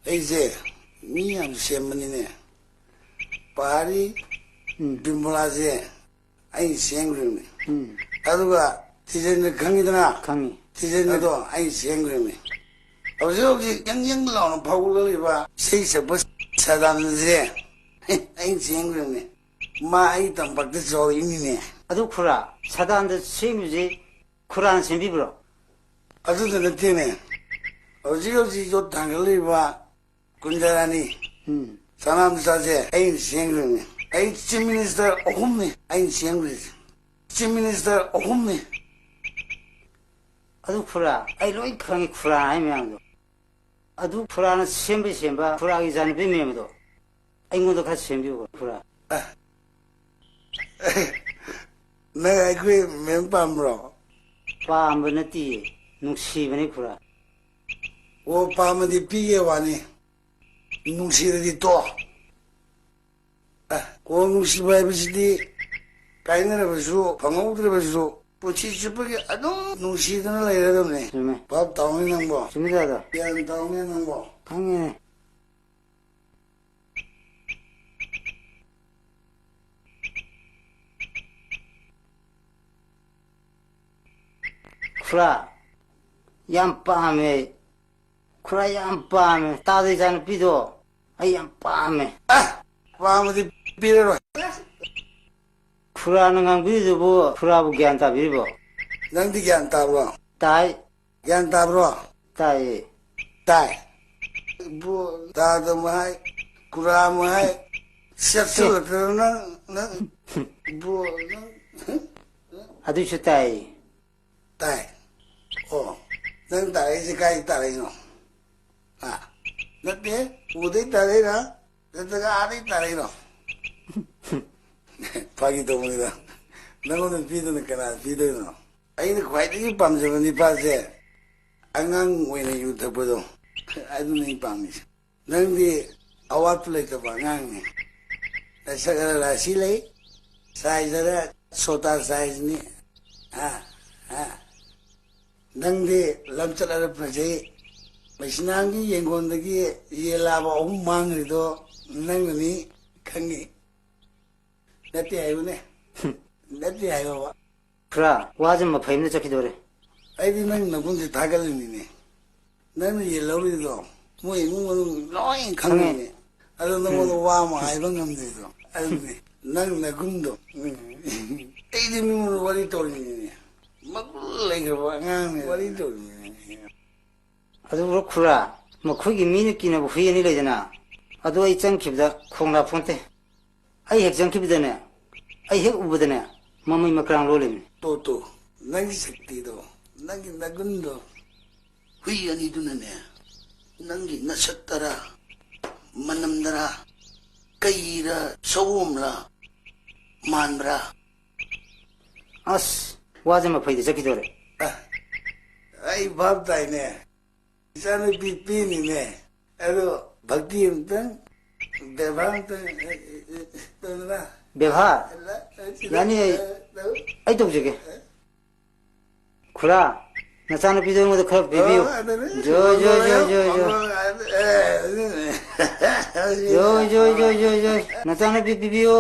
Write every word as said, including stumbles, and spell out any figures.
ꯑꯩꯁꯦ ꯃꯤ ꯌꯥꯝ ꯁꯦꯝꯕꯅꯤꯅꯦ꯫ ꯄꯍꯥꯔꯤ ꯎꯝ꯫ ꯕꯤꯃꯣꯂꯥꯁꯦ ꯑꯩꯅ ꯁꯦꯝꯈ꯭ꯔꯤꯕꯅꯤ꯫ ꯎꯝ꯫ ꯑꯗꯨꯒ ꯇꯤꯖꯦꯟꯗ꯭ꯔ ꯈꯪꯉꯤꯗꯅ? ꯈꯪꯉꯤ꯫ ꯇꯤꯖꯦꯟꯗ꯭ꯔꯗꯣ ꯑꯩꯅ ꯁꯦꯝꯈ꯭ꯔꯤꯕꯅꯤ꯫ ꯍꯧꯖꯤꯛ ꯍꯧꯖꯤꯛ ꯌꯪ ꯌꯪ ꯂꯥꯎꯅ ꯐꯥꯎꯒꯠꯂꯛꯂꯤꯕ ꯏꯁꯩ ꯁꯛꯄ ꯁꯗꯥꯅꯟꯗꯁꯦ ꯑꯩꯅ ꯁꯦꯝꯈ꯭ꯔꯤꯕꯅꯤ꯫ ꯃꯥ ꯑꯩ ꯇꯝꯄꯥꯛꯇ ꯆꯥꯎꯔꯛꯏꯅꯤꯅꯦ꯫ ꯑꯗꯨ ꯈꯨꯔꯥ, ꯁꯗꯥꯅꯟꯗ ꯁꯦꯝꯃꯤꯁꯤ ꯈꯨꯔꯥꯅ ꯁꯦꯝꯕꯤꯕ꯭ꯔꯣ? ꯑꯗꯨꯗ ꯅꯠꯇꯦꯅꯦ, ꯍꯧꯖꯤꯛ ꯍꯧꯖꯤꯛ ꯌꯣꯠ ꯊꯥꯡꯒꯠꯂꯤꯕ ꯀꯨꯟꯖꯔꯥꯅꯤ ꯎꯝ꯫ ꯁꯅꯥꯝꯆꯥꯁꯦ ꯑꯩꯅ ꯁꯦꯝꯈ꯭ꯔꯤꯕꯅꯤ꯫ ꯑꯩ ꯆꯤꯐ ꯃꯤꯅꯤꯁꯇꯔ ꯑꯍꯨꯝꯅꯤ ꯑꯩꯅ ꯁꯦꯝꯈ꯭ꯔꯤꯁꯦ꯫ ꯆꯤꯐ ꯃꯤꯅꯤꯁꯇꯔ ꯑꯍꯨꯝꯅꯤ꯫ ꯑꯗꯨ ꯈꯨꯔꯥ, ꯑꯩ ꯂꯣꯏ ꯈꯪꯉꯤ ꯈꯨꯔꯥ ꯍꯥꯏ ꯃꯌꯥꯝꯗꯣ꯫ ꯑꯗꯨ ꯈꯨꯔꯥꯅ ꯁꯦꯝꯕꯩ ꯁꯦꯝꯕ, ꯈꯨꯔꯥꯒꯤ ꯏꯆꯥꯅꯨꯄꯤ ꯃꯦꯝꯕꯗꯣ ꯑꯩꯉꯣꯟꯗ ꯈꯔ ꯁꯦꯝꯕꯤꯌꯨ ꯈꯨꯔꯥ꯫ ꯑ, ꯅꯪ ꯑꯩꯈꯣꯏ ꯃꯦꯝ ꯄꯥꯝꯕ꯭ꯔꯣ? ꯄꯥꯝꯕ ꯅꯠꯇꯤꯌꯦ, ꯅꯨꯡꯁꯤꯕꯅꯤ ꯈꯨꯔꯥ꯫ ꯑꯣ, ꯄꯥꯝꯃꯗꯤ ꯄꯤꯒꯦ ꯋꯥꯅꯤ, ꯅꯨꯡꯁꯤꯔꯗꯤ ꯇꯣꯛ꯫ ꯑ, ꯑꯣ, ꯅꯨꯡꯁꯤꯕ ꯍꯥꯏꯕꯁꯤꯗꯤ ꯀꯥꯏꯅꯔꯕꯁꯨ, ꯐꯪꯍꯧꯗ꯭ꯔꯕꯁꯨ, ꯄꯨꯟꯁꯤ ꯆꯨꯞꯄꯒꯤ ꯑꯗꯨꯝ ꯅꯨꯡꯁꯤꯗꯅ ꯂꯩꯔꯗꯕꯅꯦ꯫ ꯆꯨꯝꯃꯦ꯫ ꯚꯥꯞ ꯇꯥꯎꯅꯦ ꯅꯪꯕꯣ? ꯆꯨꯝꯃꯤ ꯗꯥꯗꯥ꯫ ꯒ꯭ꯌꯥꯟ ꯇꯥꯎꯅꯦ ꯅꯪꯕꯣ? ꯈꯪꯉꯦꯅꯦ꯫ ꯈꯨꯔꯥ, ꯌꯥꯝ ꯄꯥꯝꯃꯦ ꯑꯩ꯫ ꯈꯨꯔꯥ, ꯌꯥꯝ ꯄꯥꯝꯃꯦ꯫ ꯇꯥꯗ ꯏꯆꯥꯅꯨꯄꯤꯗꯣ ꯑꯩ ꯌꯥꯝ ꯄꯥꯝꯃꯦ꯫ ꯑ, ꯄꯥꯝꯃꯗꯤ ꯄꯤꯔꯔꯣꯏ꯫ ꯈꯨꯔꯥꯅ ꯉꯥꯡꯕꯤꯔꯤꯗꯨꯕꯨ ꯈꯨꯔꯥꯕꯨ ꯒ꯭ꯌꯥꯟ ꯇꯥꯕꯤꯔꯤꯕꯣ? ꯅꯪꯗꯤ ꯒ꯭ꯌꯥꯟ ꯇꯥꯕ꯭ꯔꯣ? ꯇꯥꯏ꯫ ꯒ꯭ꯌꯥꯟ ꯇꯥꯕ꯭ꯔꯣ? ꯇꯥꯏꯌꯦ꯫ ꯇꯥꯏ꯫ ꯏꯕꯣ, ꯇꯥꯗꯕ ꯍꯥꯏ, ꯈꯨꯔꯥ ꯑꯃ ꯍꯥꯏ, ꯆꯦꯞꯁꯤꯜꯂꯛꯇꯅ ꯅꯪ, ꯅꯪ, ꯏꯕꯣ, ꯅꯪ꯫ ꯑꯗꯨꯁꯨ ꯇꯥꯏ꯫ ꯇꯥꯏ꯫ ꯑꯣ, ꯅꯪ ꯇꯥꯔꯛꯏꯁꯦ ꯀꯥꯏ ꯇꯥꯔꯛꯏꯅꯣ? ꯑ, ꯅꯠꯇꯦ, ꯎꯗꯩ ꯇꯥꯔꯛꯏꯔꯥ? ꯅꯠꯇ꯭ꯔꯒ ꯑꯥꯗꯩ ꯇꯥꯔꯛꯏꯔꯣ? ꯐꯥꯒꯤ ꯇꯧꯕꯅꯤꯗ꯫ ꯅꯪꯉꯣꯟꯗ ꯄꯤꯗꯅ ꯀꯅꯥ ꯄꯤꯗꯣꯏꯅꯣ? ꯑꯩꯅ ꯈ꯭ꯋꯥꯏꯗꯒꯤ ꯄꯥꯝꯖꯕ ꯅꯤꯄꯥꯁꯦ ꯑꯉꯥꯡ ꯑꯣꯏꯅ ꯌꯨ ꯊꯛꯄꯗꯣ, ꯑꯗꯨꯅꯤ ꯑꯩꯅ ꯄꯥꯝꯃꯤꯁꯦ꯫ ꯅꯪꯗꯤ ꯑꯋꯥꯠꯄ ꯂꯩꯇꯕ ꯑꯉꯥꯡꯅꯤ꯫ ꯅꯁꯛ ꯑꯔ ꯔꯥꯁꯤ ꯂꯩ, ꯁꯥꯏꯖ ꯑꯔ ꯁꯣꯇꯥ ꯁꯥꯏꯖꯅꯤ꯫ ꯍꯥ? ꯍꯥ? ꯅꯪꯗꯤ ꯂꯝꯆꯠ ꯑꯔ ꯐꯖꯩ, ꯃꯩꯁꯅꯥꯝꯒꯤ ꯌꯦꯡꯒꯣꯟꯗꯒꯤ ꯌꯦꯟ ꯂꯥꯕ ꯑꯍꯨꯝ ꯃꯥꯡꯈ꯭ꯔꯤꯗꯣ ꯅꯪꯅꯅꯤ ꯈꯪꯉꯤ꯫ ꯅꯠꯇꯦ ꯍꯥꯏꯌꯨꯅꯦ꯫ ꯅꯠꯇꯦ ꯍꯥꯏꯌꯣꯕ꯫ ꯈꯨꯔꯥ, ꯋꯥꯁꯦ ꯃꯐꯩ ꯑꯃꯗ ꯆꯠꯈꯤꯗꯧꯔꯦ꯫ ꯑꯩꯗꯤ ꯅꯪ ꯅꯒꯨꯟꯁꯦ ꯊꯥꯒꯠꯂꯤꯅꯤꯅꯦ꯫ ꯅꯪꯅ ꯌꯦꯜꯍꯧꯔꯤꯗꯣ ꯃꯣꯏ ꯏꯃꯨꯡ ꯃꯅꯨꯡ ꯂꯣꯏ ꯈꯪꯉꯤꯅꯦ꯫ ꯈꯪꯉꯦ꯫ ꯑꯗꯣ ꯅꯉꯣꯟꯗ ꯎꯝ꯫ ꯋꯥ ꯑꯃ ꯍꯥꯏꯕ ꯉꯝꯗ꯭ꯔꯤꯗꯣ ꯑꯗꯨꯅꯦ꯫ ꯅꯪ ꯅꯒꯨꯟꯗꯣ꯫ ꯎꯝ꯫ ꯑꯩꯗꯤ ꯃꯤꯉꯣꯟꯗ ꯋꯥꯔꯤ ꯇꯧꯔꯤꯅꯤꯅꯦ꯫ ꯃꯒꯨꯟ ꯂꯩꯈ꯭ꯔꯕ ꯑꯉꯥꯡꯅꯦ꯫ ꯋꯥꯔꯤ ꯇꯧꯔꯤꯅꯤꯅꯦ꯫ ꯑꯗꯨ ꯈꯨꯔꯥ, ꯃꯈꯣꯏꯒꯤ ꯃꯤꯅ ꯀꯤꯅꯕ ꯍꯨꯏ ꯑꯅꯤ ꯂꯩꯗꯅ, ꯑꯗꯨ ꯑꯩ ꯆꯪꯈꯤꯕꯗ ꯈꯣꯡ ꯂꯥꯛꯄꯣꯟꯇꯦ꯫ ꯑꯩ ꯍꯦꯛ ꯆꯪꯈꯤꯕꯗꯅꯦ, ꯑꯩ ꯍꯦꯛ ꯎꯕꯗꯅꯦ, ꯃꯃꯩ ꯃꯀ꯭ꯔꯥꯡ ꯂꯣꯜꯂꯤꯃꯤ꯫ ꯇꯣ, ꯇꯣ, ꯅꯪꯒꯤ ꯁꯛꯇꯤꯗꯣ, ꯅꯪꯒꯤ ꯅꯒꯨꯟꯗꯣ, ꯍꯨꯏ ꯑꯅꯤꯗꯨꯅꯅꯦ, ꯅꯪꯒꯤ ꯅꯁꯛꯇꯔꯥ, ꯃꯅꯝꯗꯔꯥ, ꯀꯩꯔꯥ, ꯁꯑꯣꯝꯂꯥ ꯃꯥꯟꯕ꯭ꯔꯥ? ꯑꯁ, ꯋꯥꯁꯦ ꯃꯐꯩꯗ ꯆꯠꯈꯤꯗꯣꯔꯦ꯫ ꯑ, ꯑꯩ ꯚꯥꯞ ꯇꯥꯏꯅꯦ꯫ ꯏꯆꯥꯅꯨꯄꯤ ꯄꯤꯅꯤꯅꯦ꯫ ꯑꯗꯣ ꯚꯛꯇꯤ ꯑꯃꯇꯪ, ꯕꯦꯕꯥꯔ ꯑꯃꯇꯪ, ꯑꯦ, ꯑꯦ, ꯑꯦ, ꯇꯧꯗꯅ꯫ ꯕꯦꯕꯥꯔ? ꯂ-, ꯂ-, ꯌꯥꯅꯤ, ꯑꯩ, ꯂ-, ꯑꯩ ꯇꯧꯖꯒꯦ꯫ ꯈꯨꯔꯥ, ꯅꯆꯥꯅꯨꯄꯤꯗꯣ ꯑꯩꯉꯣꯟꯗ ꯈꯔ ꯄꯤꯕꯤꯌꯨ꯫ ꯑꯣ, ꯑꯗꯨꯅꯦ꯫ ꯖꯣꯏ, ꯖꯣꯏ, ꯖꯣꯏ, ꯖꯣꯏ, ꯖꯣꯏ꯫ ꯑꯦ, ꯑꯗꯨꯅꯦ꯫ ꯖꯣꯏ, ꯖꯣꯏ, ꯖꯣꯏ, ꯖꯣꯏ, ꯖꯣꯏ꯫ ꯅꯆꯥꯅꯨꯄꯤ ꯄꯤꯕꯤꯌꯨ꯫